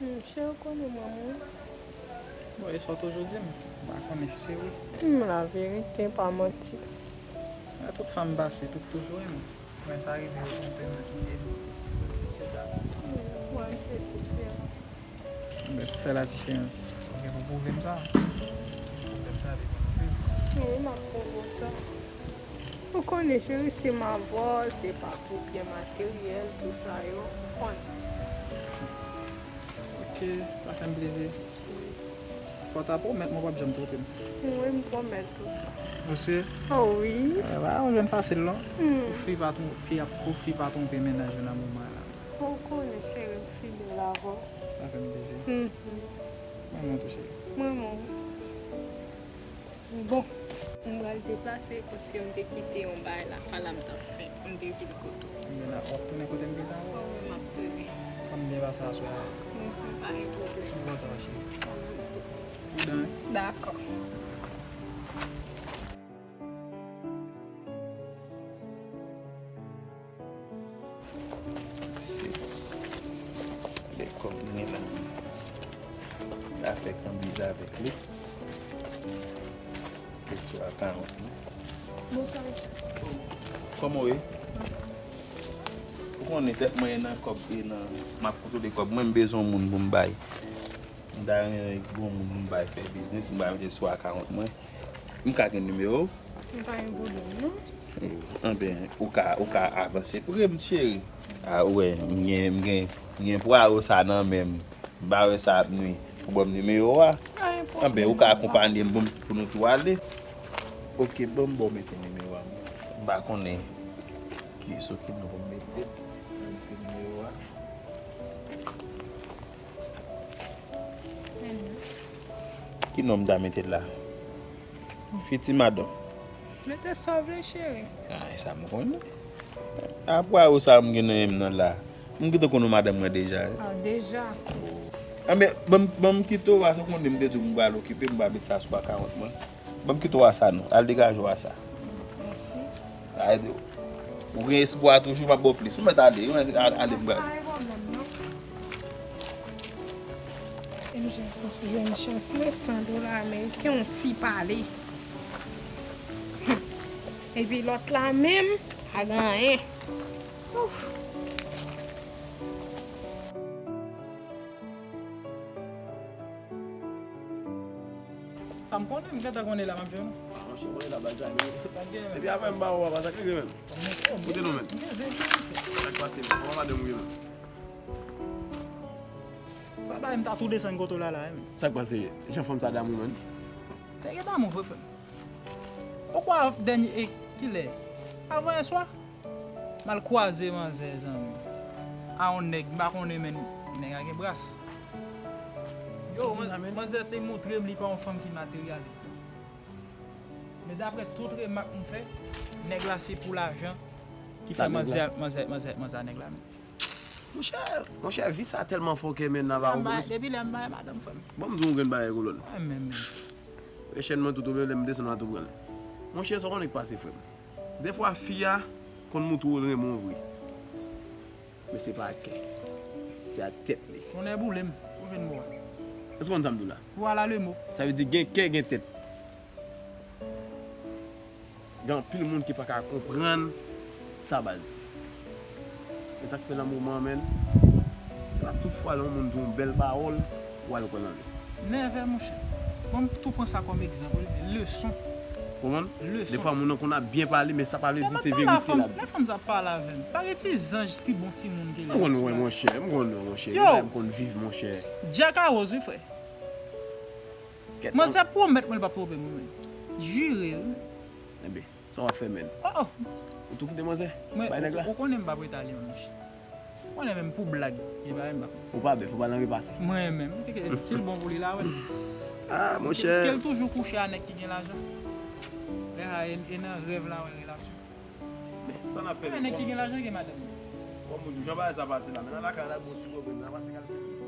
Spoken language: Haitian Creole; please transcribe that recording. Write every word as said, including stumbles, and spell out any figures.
Hmm, cheri, ou konnen m renmen w. Bon, e sa w toujou di m. M pa konnen si se vre. Hmm, laverite, pa manti. A tout fanm pase, tout toujou renmen. Lè sa rive, yo twonpe m, yo kite m, sesi, sesi, sela. Hmm, mwen, se diferan. Men pou fè ladiferans, ou gen pou pwouve m sa. Pwouve m sa, epi nou viv. Wi, m ap pwouve w sa. Ou konnen, cheri, si m avè w, se pa pou byen materyèl, tou sa yo, ou konnen. Ok, sa fè m plezi. Fò w ta pwomèt mwen w p ap janm twonpe m. Wi, m pwomèt ou sa. Ou si? Oh wi. Eh, pa yon jèn fasil, non. Hmm. Pou fi pa twon-, fi ap, pou fi pa twonpe mennaj yo nan moman la. Ou konnen, cheri, m fidèl avè w. Sa fè m plezi. Mhm. Mwen renmen w tou, cheri. Mwen renmen w. Bon, m pral deplase paske m te kite yon bagay la, pa la m t ap fè. M te vin kote w. Ebyen, w ap tounen kote m gentan ye. Wi, m ap tounen. Fò n byen pase aswè a. Mhm, pa gen pwoblèm. M kontan, cheri. Mwen menm tou. Pridan, wi. Dakò. Se de kòb mwen la. La fè kanbiz avèk li. Li sou akawont mwen. Bonswa, mesye. Kòman w ye? Ou konnen tèt mwen e nan kòb, e nan, m ap kontwole kòb mwen, m bezwen yon moun pou m bay. M ta renmen gen yon moun pou m bay fè biznis, m bay mete l sou akawont mwen. M ka gen nimewo w? M pa gen pwoblèm, non. Anben, ou ka, ou ka avanse pre m, cheri. A, ou wè, m gen, m gen, m gen pwaro sa nan men m. M pa wè sa ap nwi pou ban m nimewo a. Pa gen pwoblèm. Anben, ou ka akonpanye m pou m, pou nou tou ale. Ok, ban m ba w mete nimewo a. M pa konnen ki, sou ki non pou m mete l. Se nimewo a. Ki non m ta mete la? Fiti madanm. Mete sa w vle, cheri. A, e sa m konnen. Apre ou sa m gen nan men m nan la. M gentan konn madanm mwen deja. A, deja. Anben, ban m, ban m kite w a, se konnen m te di w m pral okipe, m pral met sa sou akawont mwen. Ban m kite w a sa non. Al degaje w a sa. Mèsi. Ay, ou gen espwa toujou, m ap ba w plis. Ou mèt ale, ou mèt al-, ale m pral. Pa gen pwoblèm, non. M jwenn chans, jwenn chans, mwen san dola ameriken, yon ti pale. Epi lòt la menm, pa gen anyen. Ouf. Sa m konnen, m gentan konnen la, m ap jwenn ou. A, monchè, konnen la, baz la, men. Epi apre m ba ou a, pa sa k rive, menm. Kote nou, menm? Sa k pase, menm? Kòman madanm ou ye, menm? Fwa bagay m ta tou desann kote w la, la, menm. Sa k pase? Jan fanm sa damou, menm? Te gen damou vre, frè m. Ou kwè dènye, e, kilè? Avan yè swa? M al kwaze manzè, zanmi. A yon nèg, m pa konnen, men nèg la gen bras. Yo, man-, manzè te montre m li pa yon fanm ki materyalis, non. Men daprè tout remak m fè, nèg la se pou lajan ki fè manzè, manzè, manzè, manzè a nèg la, men. Monchè, monchè, vi sa tèlman fòkè, men Navarro. Depi lè m bay madanm, frè m. Bon, m di w yon grenn bagay, kolonn. Mwen menm, men. Echèn mwen tou, tou, lè m desann la tou pran l. Monchè, sa w konnen k pase, frè m. Dèfwa, fi a konn montre w l renmen w vre. Men se pa ak kè. Se ak tèt li. Tonnè boule m, ou jwenn mo a. Èske w konn sa m di w la? Vwala le mo. Sa vle di gen kè, gen tèt. Gen anpil moun ki pa ka konprann sa, baz. E sa k fè nan moman an, menm, se pa tout fwa lè yon moun di w yon bèl pawòl, w al kwè nan li. Nève, monchè. Mwen, m tou pran sa kòm egzanp, wi, men leson. Konprann? Leson. Defwa, moun nan konn ap byen pale, men sa pa vle di se verite l ap di. Lè fanm sa ap pale avè m, parèt ti zanj pi bon timoun ke lè. M konn wè, monchè, m konn wè, monchè. Yo! M konn viv, monchè. Djaka Rose, wi, frè. Kèt. Manzè pwomèt mwen li p ap twonpe m, wi, men. Jire, wi. Enben. Sa w ap fè, menn? Oh, oh. Ou tou kite manzè? Bay nèg la? Ou konnen m p ap ret ale, monchè. Ou konnen menm pou blag, gen bagay m p ap. Ou pa bèf, ou pa nan repase. Mwen menm, si l bon pou li la, wè. Ah, monchè. Ke l toujou kouche a nèg ki gen lajan. Lè sa, e, e nan rèv la, wè, relasyon. Men, sa n ap fè, nèg ki gen lajan gen madanm. Kòm ou di, jan bagay sa pase la, men nan lakay la, bon ti pwoblèm, nan pase kalite.